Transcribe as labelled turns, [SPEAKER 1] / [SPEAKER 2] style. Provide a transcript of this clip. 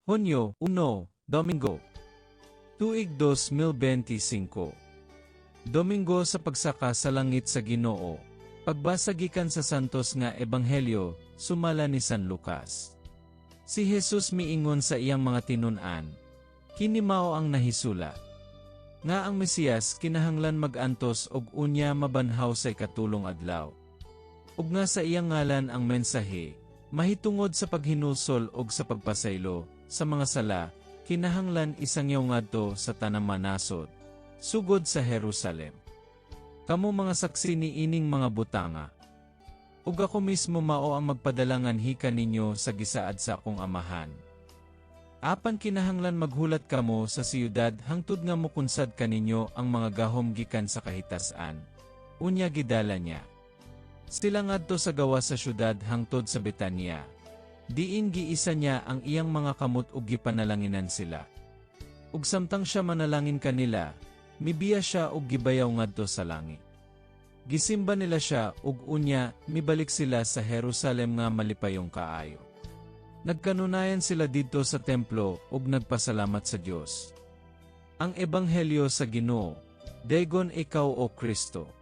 [SPEAKER 1] Hunyo 1, Domingo. Tuig 2025. Domingo sa pagsaka sa langit sa Ginoo. Pagbasa gikan sa Santos nga Ebanghelyo, sumala ni San Lucas. Si Jesus miingon sa iyang mga tinun-an, "Kini mao ang nahisulat nga ang Mesiyas kinahanglan mag-antos og unya mabanhaw sa ikatulong adlaw. Ug nga sa iyang ngalan ang mensahe, mahitungod sa paghinulsol og sa pagpasaylo sa mga sala, kinahanglan isangyaw ngadto sa tanang manasod, sugod sa Jerusalem. Kamo mga saksi ni ining mga butanga. Ug ako mismo mao ang magpadala nganhi kaninyo sa gisaad sa akong Amahan. Apan kinahanglan maghulat kamo sa siyudad hangtod nga mukunsad kaninyo ang mga gahom gikan sa kahitasan." Unya gidala niya sila ngadto sa gawas sa syudad hangtod sa Betania, diin giisa niya ang iyang mga kamot ug gipanalanginan sila. Ug samtang siya manalangin kanila, mibiya siya ug gibayaw ngadto sa langit. Gisimba nila siya ug unya mibalik sila sa Jerusalem nga malipayong kaayo. Nagkanunayan sila didto sa templo ug nagpasalamat sa Dios. Ang Ebanghelyo sa Ginoo. Daygon ikaw, O Kristo.